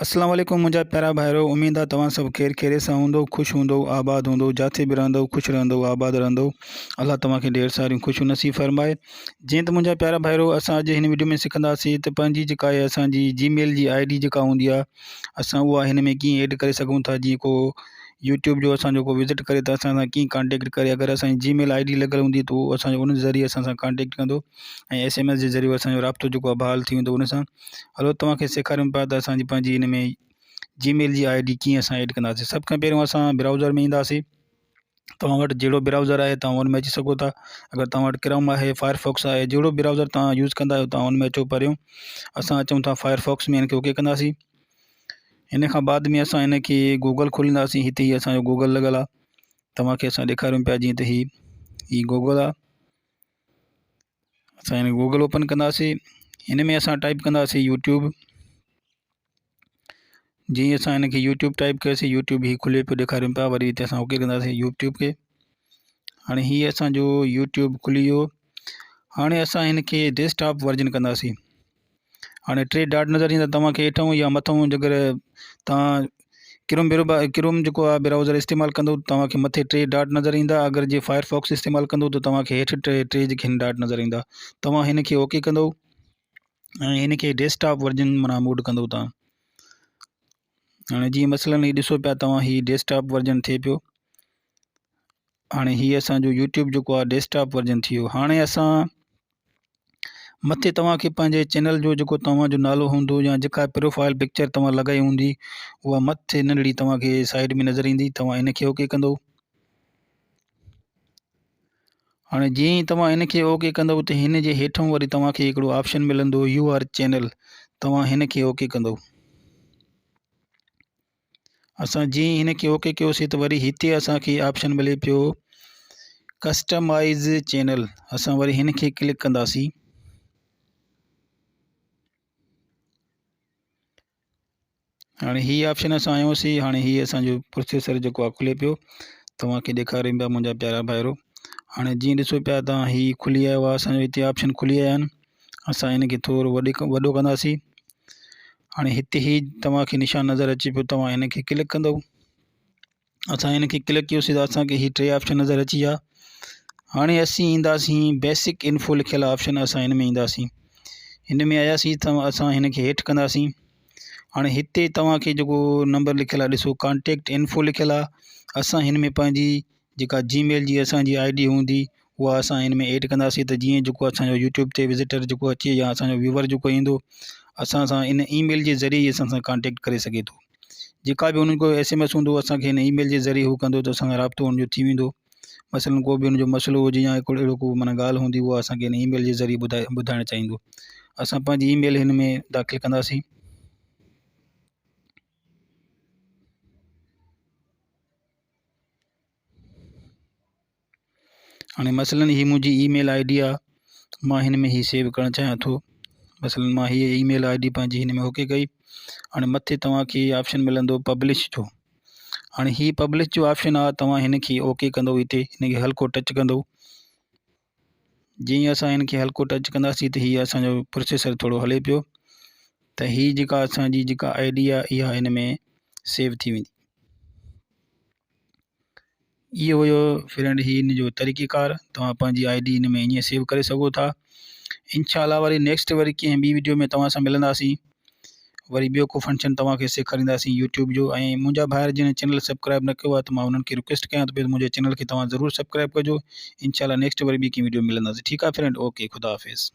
اسلام عليڪم منهنجا پيارا ڀائرو اميد آ توهان سڀ خير خيريت سان هوندو خوش هوندو آباد هوندو جاٿي به رهندو خوش رهندو آباد رهندو الله توهان کي ڍير ساريون خوشيون نصيب فرمائي جيئن ته منهنجا پيارا ڀائرو اسان اڄ هن ويڊيو ۾ سکنداسين ته پنهنجي جيڪا آهي اسان جي جي ميل جي I D جيڪا هوندي آ اسان اها هن ۾ ڪيئن ايڊ ڪري سگهون ٿا جيئن ڪو يوٽيوب جو اسان جو ڪو وزٽ ڪري ته اسان سان ڪيئن ڪانٽيڪٽ ڪري اگر اسان جي جي ميل I D لڳل هوندي ته اهو اسان جو ان ذريعي اسان سان ڪانٽيڪٽ ڪندو ۽ ايس ايم ايس جي ذريعي اسان جو رابطو جيڪو آهي بحال ٿي ويندو ان سان هلو توهان کي سيکاريون پيا ته اسان جي پنهنجي ان ۾ جي ميل جي I D ڪيئن اسان ايڊ ڪنداسين سڀ کان پهريون اسان برائوزر ۾ اينداسين توهان وٽ جهڙو برائوزر آهي توهان ان ۾ اچي سگهو ٿا اگر توهان وٽ ڪروم آهي فائر فاڪس آهي جهڙو برائوزر توهان يوز ڪندا آهيو توهان ان ۾ اچو پهريون اسان اچون ٿا فائر فاڪس ۾ ان کي اوڪي ڪنداسين ان کان بعد ۾ اسان ان کي گوگل کولينداسين هتي هي اسان جو گوگل لڳل آهي توهان کي اسان ڏيکاريون پيا جيئن ته هي هي گوگل آهي اسان هن گوگل اوپن ڪنداسين هن ۾ اسان ٽائپ ڪنداسين يوٽيوب جيئن اسان هن کي يوٽيوب ٽائپ ڪيوسين يوٽيوب هي کلي پيو ڏيکاريون پيا وري هتي اسان اوڪي ڪنداسين يوٽيوب کي هاڻي هي اسانجو يوٽيوب کلي ويو هاڻي اسان هن کي ڊيسڪٽاپ ورجن ڪنداسين هاڻي ٽي ڊاٽ نظر ايندا توهان کي هيٺئون يا مٿئون جيڪر توهان ڪروم ڪروم جيڪو آهي برائوزر استعمال ڪندو توهان کي مٿي ٽي ڊاٽ نظر ايندا اگر جي فائر فاڪس استعمال ڪندو ته توهان کي هيٺ ٽي ٽي جيڪي آهن ڊاٽ نظر ايندا توهان هن کي اوڪي ڪندو ۽ هن کي ڊيسڪٽاپ ورجن معنيٰ موڊ ڪندو توهان هاڻي جيئن مثلاً هي ڏسو پيا توهان هي ڊيسڪٽاپ ورجن ٿئي پيو هاڻي هي اسانجو يوٽيوب جيڪو آهي ڊيسڪٽاپ ورجن ٿي ويو هاڻي اسان مٿي توهان کي پنهنجي چينل جو جيڪو توهان جو نالو هوندو يا جيڪا پروفائل پڪچر توهان لڳائي هوندي اها مٿي ننڍڙي توهان کي سائيڊ ۾ نظر ايندي توهان ان کي اوڪي ڪندو هاڻي جيئن ئي توهان ان کي اوڪي ڪندو ته هن جي هيٺون وري توهان کي هڪڙو آپشن ملندو يو آر چينل توهان هن کي اوڪي ڪندو اسان جيئن ئي هن کي اوڪي ڪيوسين ته وري هتي اسانکي آپشن ملي پيو ڪسٽمائز چينل اسان وري هن کي ڪلڪ ڪنداسين هاڻي هي آپشن اسان آيوسين هاڻي هي اسانجو پروسيسر جيڪو آهي کلي پيو توهان کي ڏيکارين پيا منهنجا پيارا ڀائرو هاڻي جيئن ڏسو پيا تان هي کلي آيو آهي اسانجو هتي آپشن کلي آيا آهن اسان هن کي ٿورو وڏو ڪنداسين هاڻي هتي هي توهان کي نشان نظر اچي پيو توهان هن کي ڪلڪ ڪندو اسان هن کي ڪلڪ ڪيوسين ته اسان کي هي ٽي آپشن نظر اچي ويا هاڻي اسين اينداسين بيسڪ انفو لکيل آپشن اسان هن ۾ اينداسين هن ۾ آياسين ته اسان هن کي هيٺ ڪنداسين هاڻي هتي توهان کي جيڪو نمبر لکيل آهي ڏسو ڪانٽيڪٽ انفو لکيل آهي اسان هن ۾ پنهنجي جيڪا جي ميل جي اسان جي I D هوندي اها اسان هن ۾ ايڊ ڪنداسين ته جيئن جيڪو اسان جو يوٽيوب تي وزيٽر جيڪو اچي يا اسان جو ويوئر جيڪو ايندو اسان سان ان اي ميل جي ذريعي اسان سان ڪانٽيڪٽ ڪري سگهي ٿو جيڪا به ان جو ايس ايم ايس هوندو اسان کي ان اي ميل جي ذريعي هو ڪندو ته اسان سان رابطو ان جو ٿي ويندو مثلاً ڪو به ان جو مسئلو هجي يا هڪڙو اهڙو ڪو معنيٰ ڳالهه هوندي اها اسان کي ان اي ميل جي ذريعي ٻڌائي ٻڌائڻ چاهيندو اسان پنهنجي اي ميل هن ۾ داخل ڪنداسين. هاڻي مثلاً هي منهنجي اي ميل I D آهي مان هن ۾ هي سيو ڪرڻ چاهيان ٿو مثلاً مان هي اي ميل I D پنهنجي هن ۾ اوڪي ڪئي هاڻي مٿي توهان کي آپشن ملندو پبلش جو هاڻي هي پبلش جو آپشن آهي توهان هن کي اوڪي ڪندو هتي هن کي هلڪو ٽچ ڪندو جيئن اسان هن کي هلڪو ٽچ ڪنداسين ته هي اسانجو پروسيسر ٿورو هلي پيو ته هي جيڪا اسانجي جيڪا I D آهي اها هن ۾ سيو ٿي ويندي اهو هيو فرينڊ هي ان جو طريقي ڪار توهان پنهنجي I D ان ۾ ائين سيو ڪري سگهو ٿا انشاء الله وري نيڪسٽ وري ڪنهن ٻي ويڊيو ۾ توهان سان ملنداسين وري ٻيو ڪو فنڪشن توهان کي سيکارينداسين يوٽيوب جو ۽ منهنجا ڀائر جن چينل سبسڪرائب نه ڪيو آهي ته مان انهن کي رڪويسٽ ڪيان ٿو پيو ته منهنجي چينل کي توهان ضرور سبسڪرائب ڪجو انشاء الله نيڪسٽ وري ٻي ڪنهن ويڊيو ۾ ملنداسين ٺيڪ آهي فرينڊ اوڪي خدا حافظ.